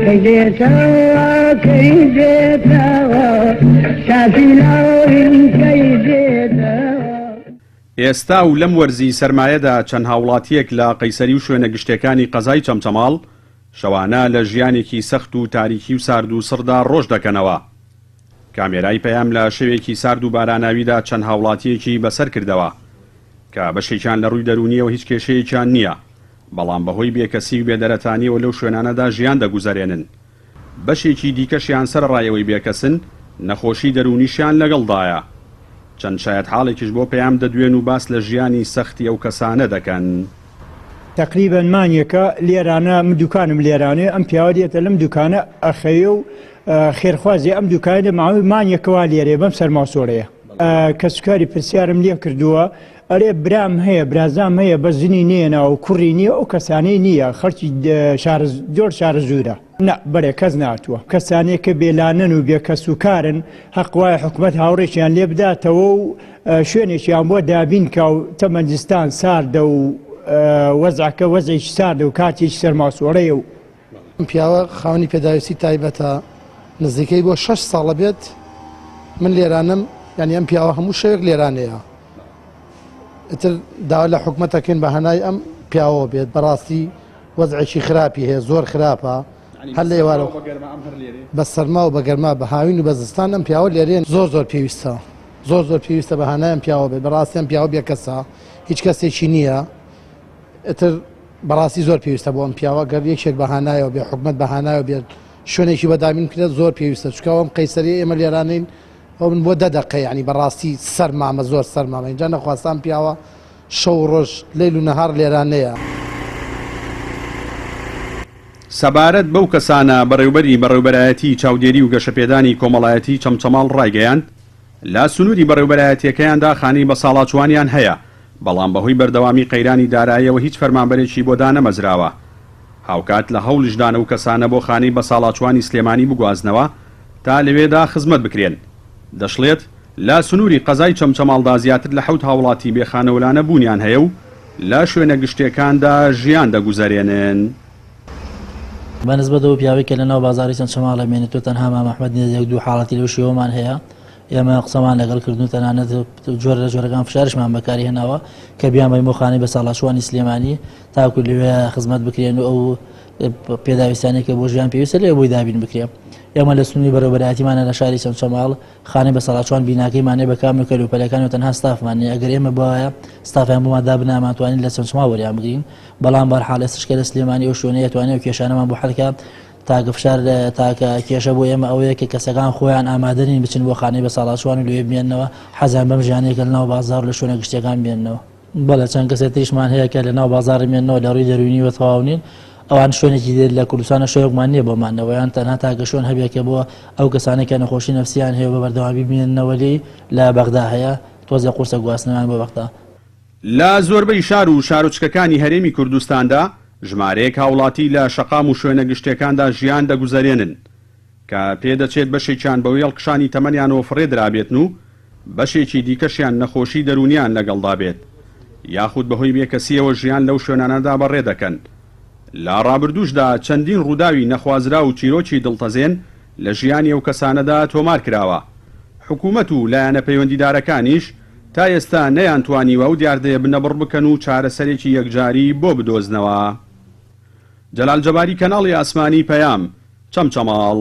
کەی دێتەوە کەی دێتەوە شافی لاوین کەی دێتەوە. ئێستا و لەم وەرزی سەرمایەدا چەند هاوڵاتییەک لە قەیسەری و شوێنە گشتیەکانی قەزای چەمچەماڵ شەوانە لە ژیانێکی سەخت و تاریکی و سارد و سڕدا ڕۆژ دەکەنەوە. کامێرای پەیام لە شەوێکی سارد و باراناویدا چەند هاوڵاتییەکی بەسەر کردەوە کە بەشێکیان لە ڕووی دەروونییەوە هیچ کێشەیەکیان نییە بەڵام بەهۆی بێکەسی و بێدەرەتانییەوە لەو شوێنانەدا ژیان دەگوزەرێنن، بەشێکی دیکەشیان سەرەڕای ئەوەی بێکەسن، نەخۆشی دەروونیشیان لەگەڵدایە. چەند شایەتحاڵێکیش بۆ پەیام دەدوێن و باس لە ژیانی سەختی ئەو کەسانە دەکەن. تەقریبەن مانگێکە لێرانە من دوکانم لێرانێ ئەم پیاوە دێتە لەم دوکانە ئەخەوێ و خێرخوازی ئەم دوکانە ماوەی مانگێکە وا لێرەیە بەم سەرماسۆرەیە. کەسوکاری پرسیارم لێ کردووە ئەرێ برام هەیە برازام هەیە بەس ژنی نێناوە و کوڕی نییە ئەو کەسانەی نییە خەڵکی زۆر شارەزوورە نا بەرێ کەس ناتووە کەسانێک کە بێلانەن و بێ کەس و کارن هەق وایە حکومەت هاوڕێکیان لێ بداتەوە و شوێنێکیان بۆ دابین کا و تەمەنجستان ساردە و وەزعەکە وەزعێکی ساردە و کاتێکی سەرماسۆڵەیە و ئەم پیاوە خاوەنی پێداویستی تایبەتە نزیکەی بۆ شەش ساڵە بێت من لێرانم یعنی ئەم پیاوە هەموو شەوێک لێرانەیە ئیتر داوا لە حکومەت ئەکەین بە هەنای ئەم پیاوەوە بێت بەڕاستی وەزعێکی خراپی هەیە زۆر خراپە هەر لە ئێوارە بە سەرما و بە گەرما بە هاوین و بە زستان ئەم پیاوە لێرەیە زۆر زۆر پێویستە زۆر زۆر پێویستە بە هانای ئەم پیاوە بێت بەڕاستی ئەم پیاوە بێکەسە هیچ کەسێکی نییە ئیتر بەڕاستی زۆر پێویستە بۆ ئەم پیاوە گەر یەکێک بە هانایەوە بێ حکومەت بە هانایەوە بێت شوێنێکی بە دابین بکرێت زۆر پێویستە چونکە ئەم قەیسەریە ئێمە لێرانین ئەو من بۆ دە دەقە یعنی بەڕاستی سەرمامە زۆر سەرمامە اینجا نەخواستان پیاوە شەو و ڕۆژ لەیل و نەهار لێرانەیە. سەبارەت بەو کەسانە بەڕێوبەری بەڕێوبەرایەتیی چاودێری و گەشەپێدانی کۆمەڵایەتیی چەمچەماڵ ڕایگەیاند، لە سنووری بەڕێوبەرایەتییەکەیاندا خانەی بەساڵاچووانیان هەیە، بەڵام بەهۆی بەردەوامی قەیرانی دارایەوە هیچ فەرمانبەرێکی بۆ دانەمەزراوە. هاوکات لە هەوڵیشدان ئەو کەسانە بۆ خانەی بەساڵاچووانی سلێمانی بگوازنەوە تا لەوێدا خزمەت بکرێن. دەشڵێت، لە سنووری قەزای چەمچەماڵدا زیاتر لە حەوت هاوڵاتی بێ خانەولانە بوونیان هەیە و لە شوێنە گشتیەکاندا ژیان دەگوزەرێنن. بە نسبەت ئەو پیاوەی کە لەناو بازاڕی چەمچەماڵ ئەمێنێتەوە تەنها مام ئەحمەد نییە یەک دوو حاڵەتی لەو شێوەمان هەیە ئێمە قسەمان لەگەڵ کردن و تەنانەت جۆر لە جۆرەکان فشارشمان بەکاری هێناوە کە بیانبەین بۆ خانەی بەساڵاچووانی سلێمانی تاکو لەوێ خزمەت بکرێن و ئەو پێداویستانەی کە بۆ ژیان پێویستە لێ بۆی دابین بکرێ ئێمە لە سنووری بەڕێوەبەرایەتیمانە لە شاری چەمچەماڵ خانەی بەساڵاچوان بیناکەیمان هەیە بە کامل و کەلوپەلەکان و تەنها ستافمان نییە ئەگەر ئێمە بوایە ستافیان بۆمان دابنایە توانین لە چەمچەماڵ وەریان بگرین بەڵام بەرحاڵ ئێستش کە لە سلێمانی ئەو شوێنەیە توانێ و کێشانەمان بۆ حەلکە تاکە فشار تاکە کێشە بۆ ئێمە ئەوەیە کە کەسەکان خۆیان ئامادە نین بچن بۆ خانەی بەساڵاچوان و لەوێ بمێننەوە حەزیان بەم ژیانەیە کە لەناو بازاڕ و لە شوێنە گشتیەکان بمێننەوە. بەڵێ چەند کەسێ تریشمان هەیە کە لەناو بازاڕ مێننەوە لە ڕووی دەروونیوە تەواو نین ئەوان شوێنێکی دێت لە کوردستانە شوێنێکمان نییە بۆ مانەوە یان تەنها تاکە شوێن هەبێت کە بۆ ئەو کەسانەی کە نەخۆشی نەفسیان هەیە و بە بەردەوامی بمێننەوە لێی لە بەغدا هەیە تۆزێ قورسە گواستنەوەیان بۆ بەغدا. لە زۆربەی شار و شارۆچکەکانی هەرێمی کوردستاندا ژمارەیەک هاوڵاتی لە شەقام و شوێنە گشتیەکاندا ژیان دەگوزەرێنن کە پێدەچێت بەشێکیان بەهۆی هەڵکشانی تەمەنیانەوە فڕێ درابێتن و بەشێکی دیکەشیان نەخۆشی دەروونیان لەگەڵدا بێت یاخود بەهۆی بێکەسییەوە ژیان لەو شوێنانەدا بەڕێ دەکەن. لە ڕابردووشدا چەندین ڕووداوی نەخوازراو و چیرۆکی دڵتەزێن لە ژیانی ئەو کەسانەدا تۆمار کراوە. حکوومەت و لایەنە پەیوەندیدارەکانیش تا ئێستا نەیانتوانیوە ئەو دیاردەیە بنەبڕ بکەن و چارەسەرێکی یەکجاری بۆ بدۆزنەوە. جەلال جەباری کەناڵی ئاسمانی پەیام، چەمچەماڵ.